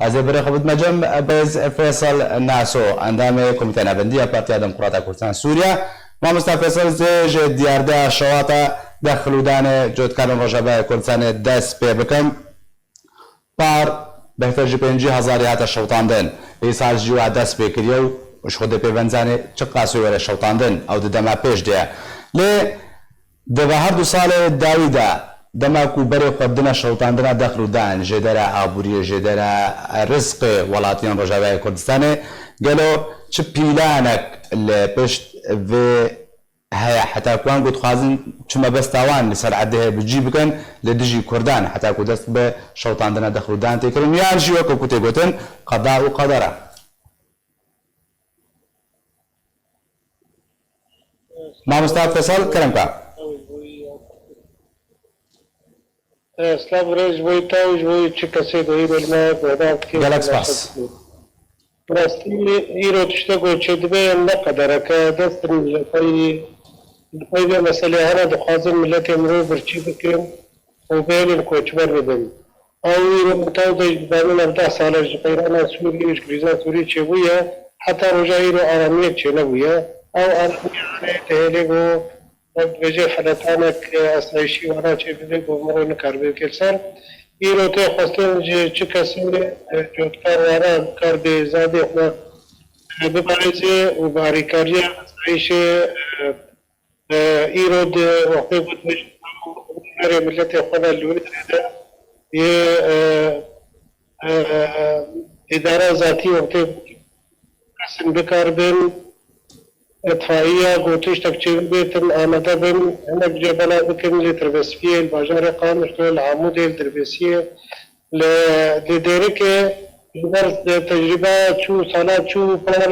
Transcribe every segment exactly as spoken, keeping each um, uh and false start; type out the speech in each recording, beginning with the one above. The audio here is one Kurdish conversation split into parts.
Ez ê birê xwe bidime cem Birêz Feysel Naso, endamê Komîteya Navendî ya Partiya Demokrata Kurdistan Sûriye. Mamosta Feysel, ez ê ji diyardeha şewata dexil û danê cotkarên Rojavayê Kurdistanê dest pê bikim. Par bêhtir ji pêncî hezarî hate şewitandin. Îsal jî wa dest pê kiriye û ji xwe dê pê ve nizanê çiqas wê were şewitandin. Ew di dema pêş de ye. Lê di va her du salê dawî de, dema ku berê xwe dine şewitandina dexil û dan, jêdera aboriyê, jêdera rizqê welatiyên Rojavayê Kurdistanê, gelo çi pîlanek li pişt vê heye, heta ku wan ku dixwazin çi mebesta wan li ser erdê heye bi cî bikin li dijî Kurdan, heta ku dest bi şewitandina dexil û dan tê kirin, yan jî weke ku tê gotin qeda û qedera. Mamosta Fesal, kerem ka. Silav û rêz ji bo te û ji bo çi kesê ku îro li me guhdar dike. Gelek spas. Bi rastî îro tiştek ku çêdibe ne qedereke, dest in li pey, li pey vê meselê hene, dixwazin miletê mirov birçî bikin û bihêlin koçber bibin. Ew îro min tev de ji dizanin ev deh sal e ji qeyrana Sûrî û ji krîza Sûrî çêbûye, heta roja îro aramiyek çênebûye. Ew aramiya hene dihêle ku wek dibêje feletanek, e, asayîşî wana çêbibe ku mirov nikaribe bike li ser. Îro tê xwestin ji çi kesê, e, cotkar wana bikaribe zadê xwe, e, biparêze û bi alîkariya asayîşê, e, e, îro di wextê ku dibêjin hunerê miletê xwe de li wê derê de yê, e, e, îdara zatî wextê kesin bikaribin, îtfaiya ku tiştek çêbibêtin amade bin, hinek cê bela bikin li Tirbespiyê, li bajarê Qamişlo, li Amûdê, li Dirbêsiyê, li, li Dêrikê, ji ber tecrîba çû, sala çû par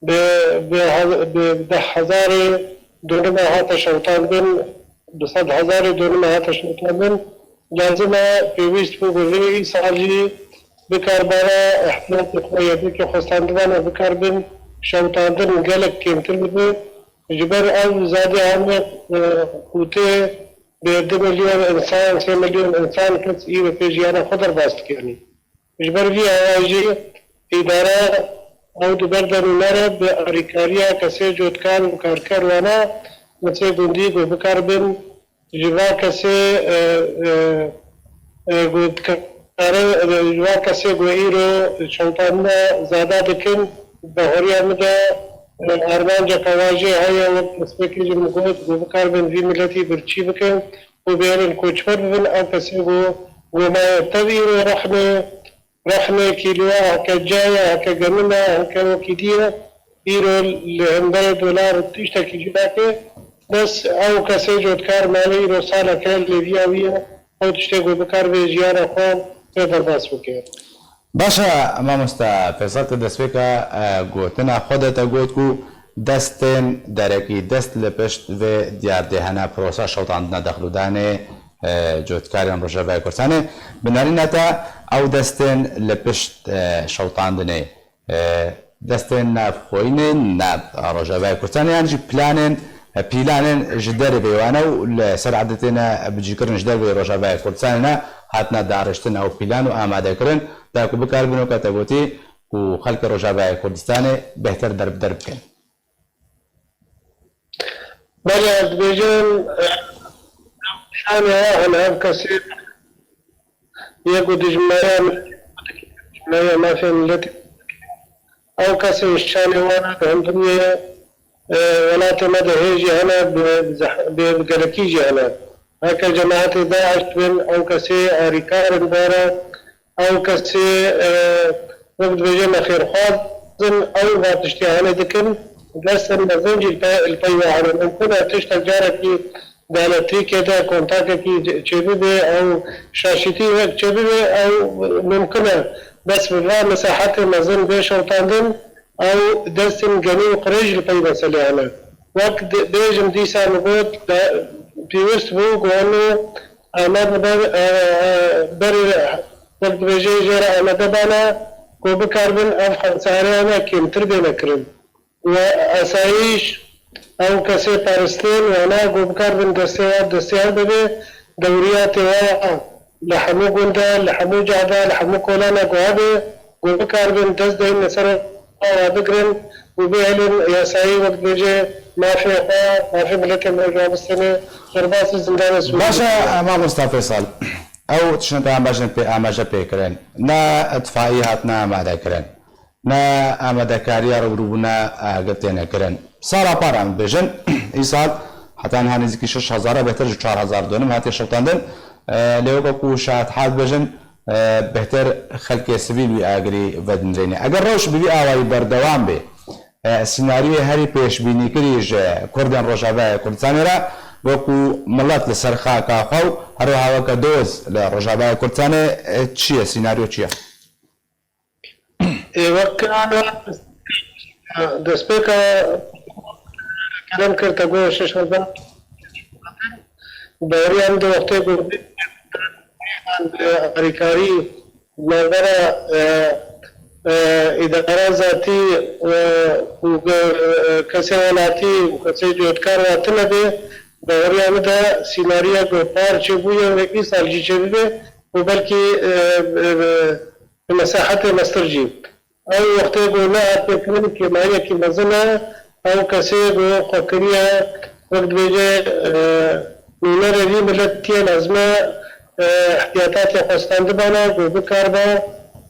bi, bi, hez- bi deh hezarê donime hate şewitandin, bi sed hezarê donime hate şewitandin. Lazim e, pêwîst bû bi vê îsal jî bikarbara ihtiyatê xwe yê bike xwestandibana bikaribin şewitandin gelek kêmtir bibe. Ji ber ev zadê heme, e, qûtê bi du milyon însan, sê milyon însan kes îro pê jiyana xwe derbas dikenî. Ji ber vî hewa jî îdare ew di ber de nûne re bi alîkariya kesê cotkar û karker wana kesê gundî ku bikaribin ji va kesê, e, e, e, ku dikare, e, ji va kesê ku îro şewitandina zada dikin, bi horiya min de, e, armanceke wa jê heye, wek destpêkê jî min got, ku bikaribin vî miletî birçî bikin û bêrin koçber bibin, ew kesê ku, ku maye tev îro rexne, rexnekî li we heke cay e, heke genim e, heke wekî dî ye, îro li hemberê dolar tiştekî cî nake. Bes ew kesê cotkar mane îro saleke lêviya wî ye, ew tiştê ku bikaribe jiyana xwe pê derbas bike. Baş e, mamoste Feysel, tu destpêka, e, gotina xwe de te got ku destên derekî dest li pişt vê diyardê hene, prosa şewitandina dexlûdanê, e, cotkarên Rojavayê Kurdistanê. Bi nerîna te ew destên li pişt, e, şewitandinê, e, destên navxweyî ne, nav Rojavayê Kurdistanê, yan jî planên, e, pîlanên ji derveyî wan e û li ser erdê têne bicîkirin, ji derveyî Rojavayê Kurdistanê ne, hatine dariştin ew pîlan û amadekirin, da ku bikaribin weke te gotî ku xelkê Rojavayê Kurdistanê bêhtir derbider bikin. Belê, ez dibêjim, e, şanê wa hene, ev kesê yê ku dijminaya, dijminaya mafê miletê, ew kesê şanê wan e, di hundiriyê, e, welatê me de hê jî hene, bi zeh-, bi gelekî jî hene. Heke cemaetê DAIŞ bin, ew kesê alîkar in dara, ew kesê, e, wek dibêje nexêrxwaz in, ew va tiştê hene dikin, destên mezin jî li pe-, li pey ve hene. Mimkun e tiştek carekî di elektrîkê de kontakekî çêbibe, ew şaşîtî wek çêbibe, ew mimkun e. Bes bi va mesahetê mezin bê şewitandin, ew destên genî û qirêj li pey meselê hene. Wek di-, bêjim dîsa min got, de-, pêwist bû ku hûn Amade ber, e, e, berê, wek dibêje, jê re amade bane ku bikaribin ev xemsariyane kêmtir bêne kirin. Û asayîş, ew kesê paristên wana ku bikaribin destê wan destê hev bibe, dewriyatê wan li hemû gund de, li hemû cih de, li hemû kolana ku hebe, ku bikaribin dest dayîn li ser wan rabigirin û bihêlin yasayî wek dibêje mafê xwe, mafê miletê me ji wan bistêne, derbasî zindanê Sûriyê Baş e, bikin. Mamosta Feysal, ew tiştên te em bajin pê amaje pê kirin. Ne itfaî hatine amade kirin. Ne amadekariya rûbirûbûna agir têne kirin. Sala par em dibêjin, îsal heta niha nêzîkî şeş hezar e, bêhtir ji çar hezar dönüm hatiye şewitandin. E, lê weke ku şahat hal dibêjin, e, bêhtir xelkê sivîl wî agirî vedinrêne. Eger rewş bi vî awayî berdewam bê, e, sînaryoyê herî pêşbînîkirî ji Kurdên Rojavayê Kurdistanê re, wekû milet li ser xaka xwe û her wiha weke doz li Rojavayê Kurdistanê, e, çi ye? Sînaryo çi ye? Ê, wek destpêka kerem kir, te got şeş hezar. Baweriya min di wextê ku alîkarî navbera, e, e, îdara zatî, e, û, e, kesê welatî û kesê cihedkar hatine bê, baweriya min de sînariya ku par çêbûye wê îsal jî çêbibe û belkî, e, e, e, bi mesahetê mestir jî. Ew wextê ku nehat pêkirin kêmayiyekî mezin e, ew kesê ku xwe kiriye, wek dibêje, e, nûnerê vî miletiyê lazim e, e, ihtiyatatê xwe standibana ku bikaribe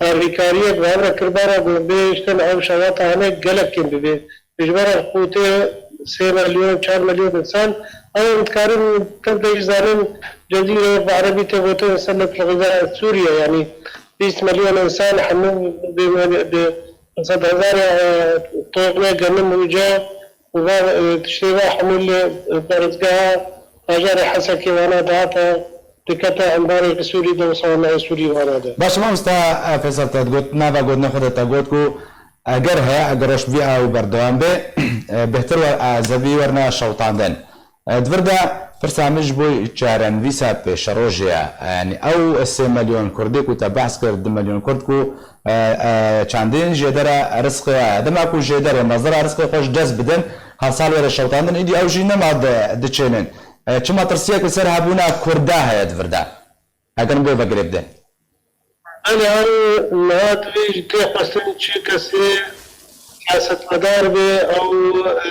alîkariyek bi hev re kiribana ku bê tiştin ew şewata hene gelek kêm bibe. Ji ber ev qûtê sê milyon, çar milyon însan, ew em dikarin tev de jî zanin, Cezîre bi erebî tê gotin senet li xizaya Sûriye, yanî bîst milyon însan hemû bi, bi, bi sed hezar, e, tone genim û ce û va, e, tiştê va hemû li, e, parêzgeha bajarê Hesekê wana dihate, dikete embarê Sûrî de û sawamehê Sûrî wana de. Baş, mamosta, e, Feysel, te got, nava gotinê xwe de te got ku eger heye, eger rewş bi vî awayî berdewam be, e, bêhtir wer, e, zevî werine şewitandin. E, di vir de pirsa min ji bo çarenivîsa pêşerojê ye. E, yanî ew sê milyon Kurdê ku te behs kir, du milyon Kurd ku, e, e, çandin jêdera rizqê ye. Dema ku jêderê mezdera rizqê xwe ji dest bidin, her sal were şewitandin, îdî ew jî nema di, diçênin. E, çi metirsiyek li ser hebûna Kurda heye di vir de? Heger em bê vegirê bidin. Belê, ew niha divê ji tê xwestin çi kesê siyasetmedar be, ew,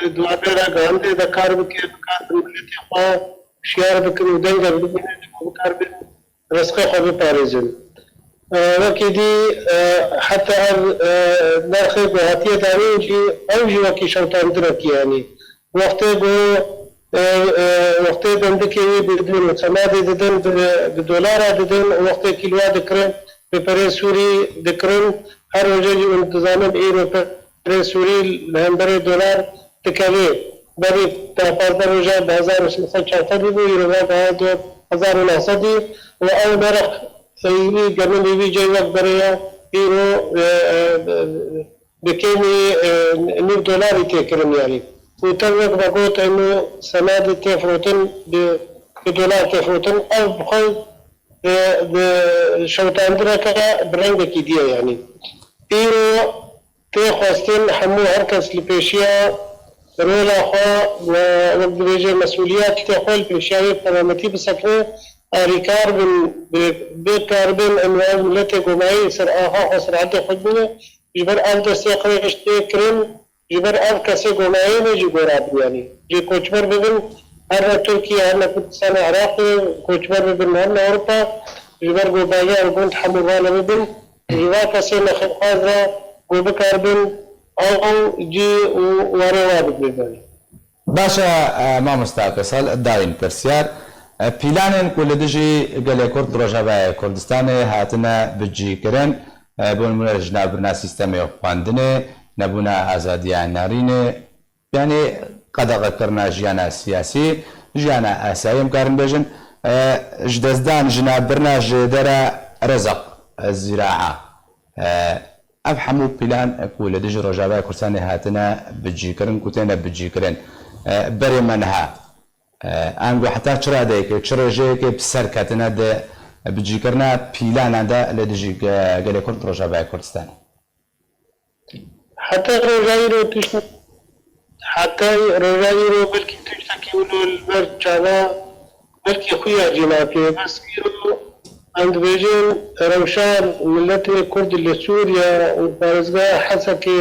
e, di wan rê re gahandê de kar bike, bikar bi miletê xwe hişyar bikin û deng ev bibînin, ji bo bikaribin rizqê xwe biparêzin. E, wekî dî, e, heta ev, e, nerxê ku hatiye danîn jî, ew jî wekî şewitandinekî, yanî wextê ku, e, e, wextê bendikê wî didin û semadê didin, bi, bi dolara didin û wextê kîlowa dikirin, bi perê Sûrî dikirin, her roje jî hûn dizanin îro perê Sûrî li hemberê dolar dikeve. Berî da pazdeh rojan bi hezar û sê sed çar sedî bû, îro va bi hezar û neh sedî û ew nerx, e, wî genim wî cey wek berê ye, îro, e, e, bi kêmî, e, nîv dolarî tê kirin, yanî. Û tev wek me got, hemû semadê tê firotin, bi, bi dolar tê firotin. Ev bi xwe, e, bi şewitandineke bi rengekî dî ye, yanî. Îro tê xwestin hemû her kes li pêşiya rola xwe we, wek dibêje, mesûliyetê xwe li pêşiya wê penametî bisekine, alîkar bin, bi, bikaribin em li ev miletê gomayî ser axa xwe, ser erdê xwe bibîne. Ji ber ev destê qirêj tê kirin, ji ber ev kesê gomayê ne jî gora bû, yanî jê koçber bibin, her ne Tirkiye, her ne Kurdistanê Iraqê, koçber bibin, her ne Ewropa, ji ber ku bajar û gund hemû vane bibin, ji va kesê nexêrxwaz re ku bikaribin ew cî û warê wa bibin. Baş e, e, mamosta Fesal, dayîn pirsiyar. E, pîlanên ku li dijî gelê Kurd Rojavayê Kurdistanê hatine bicîkirin, e, bo nimûne jinavbirina sîstemê xwendinê, nebûna azadiya nerînê, yanî qedexekirina jiyana siyasî, jiyana asayî em karin bêjin, e, ji destdan jinavbirina jêdera rezeq, e, zîraa. E, ev hemû plan ku li dijî Rojavayê Kurdistanê hatine bicîkirin, ku têne bicîkirin, e, berê me niha, e, ango heta çi radeyekê, çi rêjeyekê bi ser ketine di bicîkirina planan de li dijî ge-, gelê Kurd Rojavayê Kurdistanê? Heta roja îro tişt-, heta roja îro belkî tiştekî wilo li ber çava belkî xuya jî nakeve. Bes îro Em dibêjin rewşa miletê Kurd li Sûriye û parêzgeha Hesekê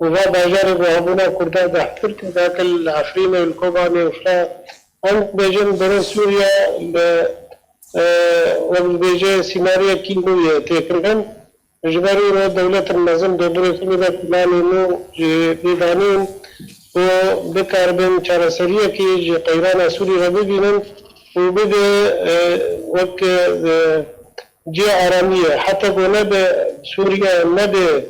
û va bajarê ku hebûna Kurdan zehtir kir, dake li Efrînê û li Kobanê û fira. Em dibêjin berê Sûriye li, e, wek dibêje sînariyekî nû ye têkirin. Ji ber îro dewletên mezin, dondurê Sûrî de planê nû ji bîr danîn ku bikaribin çareseriyekî ji qeyrana Sûrî re bibînin û bibe, e, wek, e, cihê aramiyê. Heta ku nebe Sûriye, nebe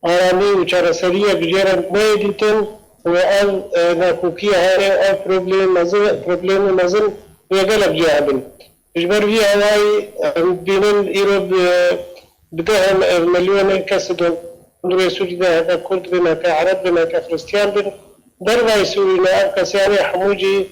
aramî û çareseriyek jê re neyê dîtin û ev, e, nakokiya hene, ev problemê mezin, problemê mezin wê gelek cihê hebin. Ji ber vî awayî em dibînin îro bi, bi deh em, ev milyonê kes dondurê Sûrî de, heke Kurd bin, heke Ereb bin, heke Xristiyan bin, dervayî Sûrî ne. Ev kesê hene hemû jî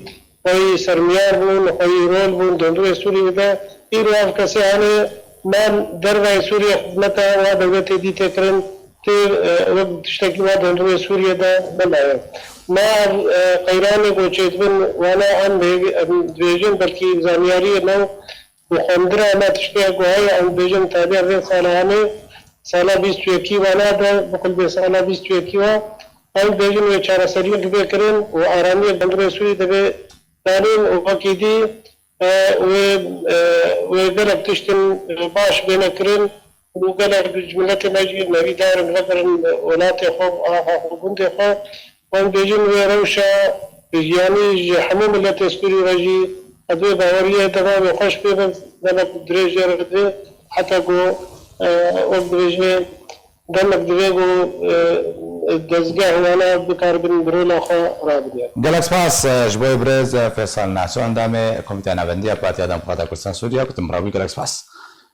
xweyî sermiyar bûn, xweyî rol bûn dondurê Sûrî de. Îro ev kesê hene man dervayî Sûrî, xizmeta wa dewletê dîtê kirin, tê, e, wek tiştekî wa dondurê Sûrî de nemaye. Ma ev, e, qeyranê ku çêdibin wana em bê-, em dibêjin belkî zaniyariyê me û xwendina me tiştê ku heye em dibêjin taliya vê sala hene, sala bîst û yekî wana de, biqulbê sala bîst û yekî wa, em dibêjin wê çareseriyek divê kirin û aramiyek dondurê Sûrî divê danîn û wekî dî, e, wê, e, wê gelek tiştin, e, baş bêne kirin û gelek ji miletê me jî nevîdar in, vegerin welatê xwe, axa xwe, gundê xwe. Em bêjin wê rewşa jiyanî ji hemû miletê Sûrî re jî ez wê baweriyê dema wê xweş pê be, demek dirêj jê re divê, heta ku, e, wek dibêje, demek divê ku, e, dezgeh wana bikaribin bi rola xwe rabin. Gelek spas, e, ji bo birêz, e, Feysal Naso, endamê Komîteya Navendî ya Partiya Demokrata Kurdistan Sûriye, ku tu min re bûyî, gelek spas.